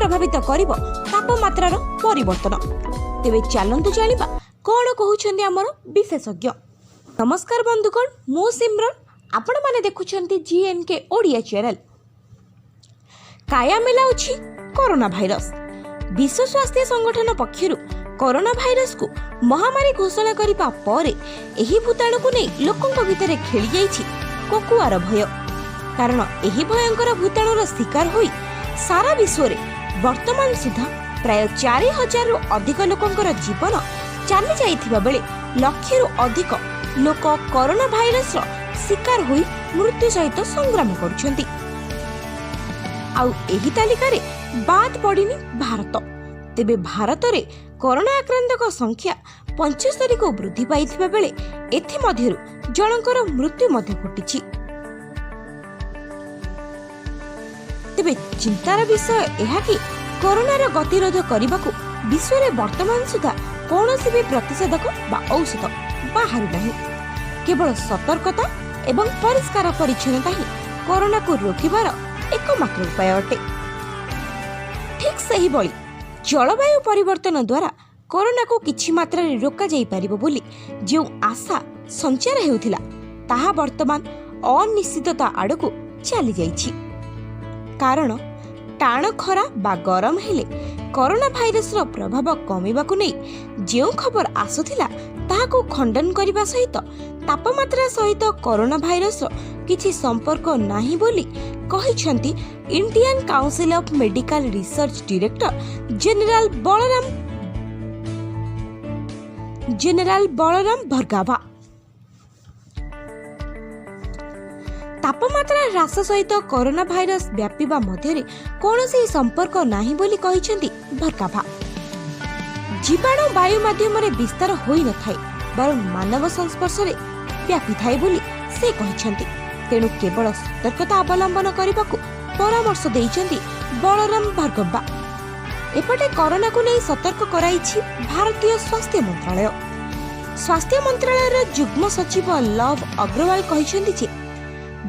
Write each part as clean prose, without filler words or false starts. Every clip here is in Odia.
ପ୍ରଭାବିତ କରିବ ତାପମାତ୍ରାର ପରିବର୍ତ୍ତନ? ତେବେ ଚାଲନ୍ତୁ ଜାଣିବା କ'ଣ କହୁଛନ୍ତି ଆମର ବିଶେଷଜ୍ଞ। ନମସ୍କାର ବନ୍ଧୁଗଣ, ମୁଁ ସିମରନ୍, ଆପଣମାନେ ଦେଖୁଛନ୍ତି ଜିଏନ୍କେ ଓଡ଼ିଆ ଚ୍ୟାନେଲ। କାୟା ମେଲାଉଛି କରୋନା ଭାଇରସ। ବିଶ୍ୱ ସ୍ୱାସ୍ଥ୍ୟ ସଂଗଠନ ପକ୍ଷରୁ କରୋନା ଭାଇରସକୁ ମହାମାରୀ ଘୋଷଣା କରିବା ପରେ ଏହି ଭୂତାଣୁକୁ ନେଇ ଲୋକଙ୍କ ଭିତରେ ଖେଳିଯାଇଛି କୋକୁଆର ଭୟ। କାରଣ ଏହି ଭୟଙ୍କର ଭୂତାଣୁର ଶିକାର ହୋଇ ସାରା ବିଶ୍ୱରେ ବର୍ତ୍ତମାନ ସୁଦ୍ଧା ପ୍ରାୟ 4000ରୁ ଅଧିକ ଲୋକଙ୍କର ଜୀବନ ଚାଲି ଯାଇଥିବା ବେଳେ ଲକ୍ଷେରୁ ଅଧିକ ଲୋକ କରୋନା ଭାଇରସର ଶିକାର ହୋଇ ମୃତ୍ୟୁ ସହିତ ସଂଗ୍ରାମ କରୁଛନ୍ତି। ଆଉ ଏହି ତାଲିକାରେ ବାଦ୍ ପଡ଼ିନି ଭାରତ। ତେବେ ଭାରତରେ କରୋନା ଆକ୍ରାନ୍ତଙ୍କ ସଂଖ୍ୟା 75କୁ ବୃଦ୍ଧି ପାଇଥିବା ବେଳେ ଏଥିମଧ୍ୟରୁ ଜଣଙ୍କର ମୃତ୍ୟୁ ମଧ୍ୟ ଘଟିଛି। ତେବେ ଚିନ୍ତାର ବିଷୟ ଏହା କି କରୋନାର ଗତିରୋଧ କରିବାକୁ ବିଶ୍ୱରେ ବର୍ତ୍ତମାନ ସୁଦ୍ଧା କୌଣସି ବି ପ୍ରତିଷେଧକ ବା ଔଷଧ ବାହାରୁ ନାହିଁ। କେବଳ ସତର୍କତା ଏବଂ ପରିଷ୍କାର ପରିଚ୍ଛନ୍ନତା ହିଁ କରୋନାକୁ ରୋକିବାର ଏକମାତ୍ର ଉପାୟ ଅଟେ। ଠିକ୍ ସେହିଭଳି ଜଳବାୟୁ ପରିବର୍ତ୍ତନ ଦ୍ୱାରା କରୋନାକୁ କିଛି ମାତ୍ରାରେ ରୋକାଯାଇପାରିବ ବୋଲି ଯେଉଁ ଆଶା ସଞ୍ଚାର ହେଉଥିଲା, ତାହା ବର୍ତ୍ତମାନ ଅନିଶ୍ଚିତତା ଆଡ଼କୁ ଚାଲିଯାଇଛି। କାରଣ ଟାଣ ଖରା ବା ଗରମ ହେଲେ କରୋନା ଭାଇରସର ପ୍ରଭାବ କମିବାକୁ ନେଇ ଯେଉଁ ଖବର ଆସୁଥିଲା, ତାହାକୁ ଖଣ୍ଡନ କରିବା ସହିତ ତାପମାତ୍ରା ସହିତ କରୋନା ଭାଇରସର କିଛି ସମ୍ପର୍କ ନାହିଁ ବୋଲି କହିଛନ୍ତି Indian Council of Medical Research Director General Balram Bhargava. ତାପମାତ୍ରା ହ୍ରାସ ସହିତ କରୋନା ଭାଇରସ ବ୍ୟାପିବା ମଧ୍ୟରେ କୌଣସି ସମ୍ପର୍କ ନାହିଁ ବୋଲି କହିଛନ୍ତି ଭାର୍ଗାଭା। ଜୀବାଣୁ ବାୟୁ ମାଧ୍ୟମରେ ବିସ୍ତାର ହୋଇନଥାଏ, ବରଂ ମାନବ ସଂସ୍ପର୍ଶରେ ବ୍ୟାପିଥାଏ ବୋଲି ସେ କହିଛନ୍ତି। ତେଣୁ କେବଳ ସତର୍କତା ଅବଲମ୍ବନ କରିବାକୁ ପରାମର୍ଶ ଦେଇଛନ୍ତି ବଳରାମ ଭାର୍ଗବା। ଏପଟେ କରୋନାକୁ ନେଇ ସତର୍କ କରାଇଛି ଭାରତୀୟ ସ୍ୱାସ୍ଥ୍ୟ ମନ୍ତ୍ରାଳୟ। ସ୍ୱାସ୍ଥ୍ୟ ମନ୍ତ୍ରାଳୟର ଯୁଗ୍ମ ସଚିବ ଲଭ୍ ଅଗ୍ରୱାଲ କହିଛନ୍ତି ଯେ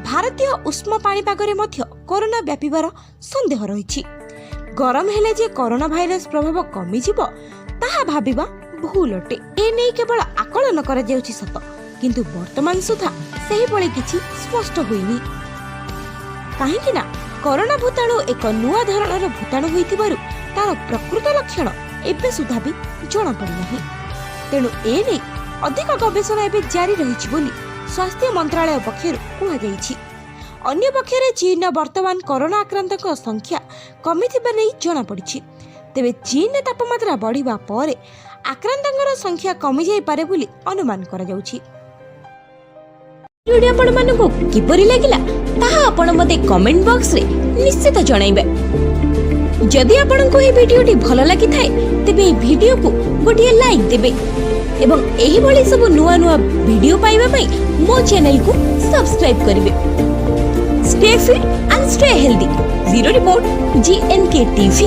ଭାରତୀୟ ଉଷ୍ମ ପାଣିପାଗରେ ମଧ୍ୟ କରୋନା ବ୍ୟାପିବାର ସନ୍ଦେହ ରହିଛି। ଗରମ ହେଲେ ଯେ କରୋନା ଭାଇରସ ପ୍ରଭାବ କମିଯିବ, ତାହା ଭାବିବା ଭୁଲ ଅଟେ। ଏ ନେଇ କେବଳ ଆକଳନ କରାଯାଉଛି ସତ, କିନ୍ତୁ ବର୍ତ୍ତମାନ ସୁଦ୍ଧା ସେହିଭଳି କିଛି ସ୍ପଷ୍ଟ ହୋଇନି। କାହିଁକି ନା କରୋନା ଭୂତାଣୁ ଏକ ନୂଆ ଧରଣର ଭୂତାଣୁ ହୋଇଥିବାରୁ ତାର ପ୍ରକୃତ ଲକ୍ଷଣ ଏବେ ସୁଦ୍ଧା ବି ଜଣାପଡ଼ିନାହିଁ। ତେଣୁ ଏ ନେଇ ଅଧିକ ଗବେଷଣା ଏବେ ଜାରି ରହିଛି ବୋଲି ସ୍ୱାସ୍ଥ୍ୟ ମନ୍ତ୍ରାଳୟ ପକ୍ଷରୁ କୁହାଯାଇଛି। ଅନ୍ୟପକ୍ଷରେ ଚୀନର ବର୍ତ୍ତମାନ କରୋନା ଆକ୍ରାନ୍ତଙ୍କ ସଂଖ୍ୟା କମିଥିବା ନେଇ ଜଣାପଡ଼ିଛି। ତେବେ ଚୀନରେ ତାପମାତ୍ରା ବଢ଼ିବା ପରେ ଆକ୍ରାନ୍ତଙ୍କର ସଂଖ୍ୟା କମିଯାଇପାରେ ବୋଲି ଅନୁମାନ କରାଯାଉଛି। ଭିଡ଼ିଓଟି ଆପଣମାନଙ୍କୁ କିପରି ଲାଗିଲା, ତାହା ଆପଣ ମୋତେ କମେଣ୍ଟ ବକ୍ସରେ ନିଶ୍ଚିତ ଜଣାଇବେ। ଯଦି ଆପଣଙ୍କୁ ଏହି ଭିଡ଼ିଓଟି ଭଲ ଲାଗିଥାଏ, ତେବେ ଏହି ଭିଡ଼ିଓକୁ ଗୋଟିଏ ଲାଇକ୍ ଦେବେ ଏବଂ ଏହିଭଳି ସବୁ ନୂଆ ନୂଆ ଭିଡ଼ିଓ ପାଇବା ପାଇଁ ମୋ ଚ୍ୟାନେଲକୁ ସବସ୍କ୍ରାଇବ୍ କରିବେ। Stay fit and stay healthy. Bureau report, GNK TV.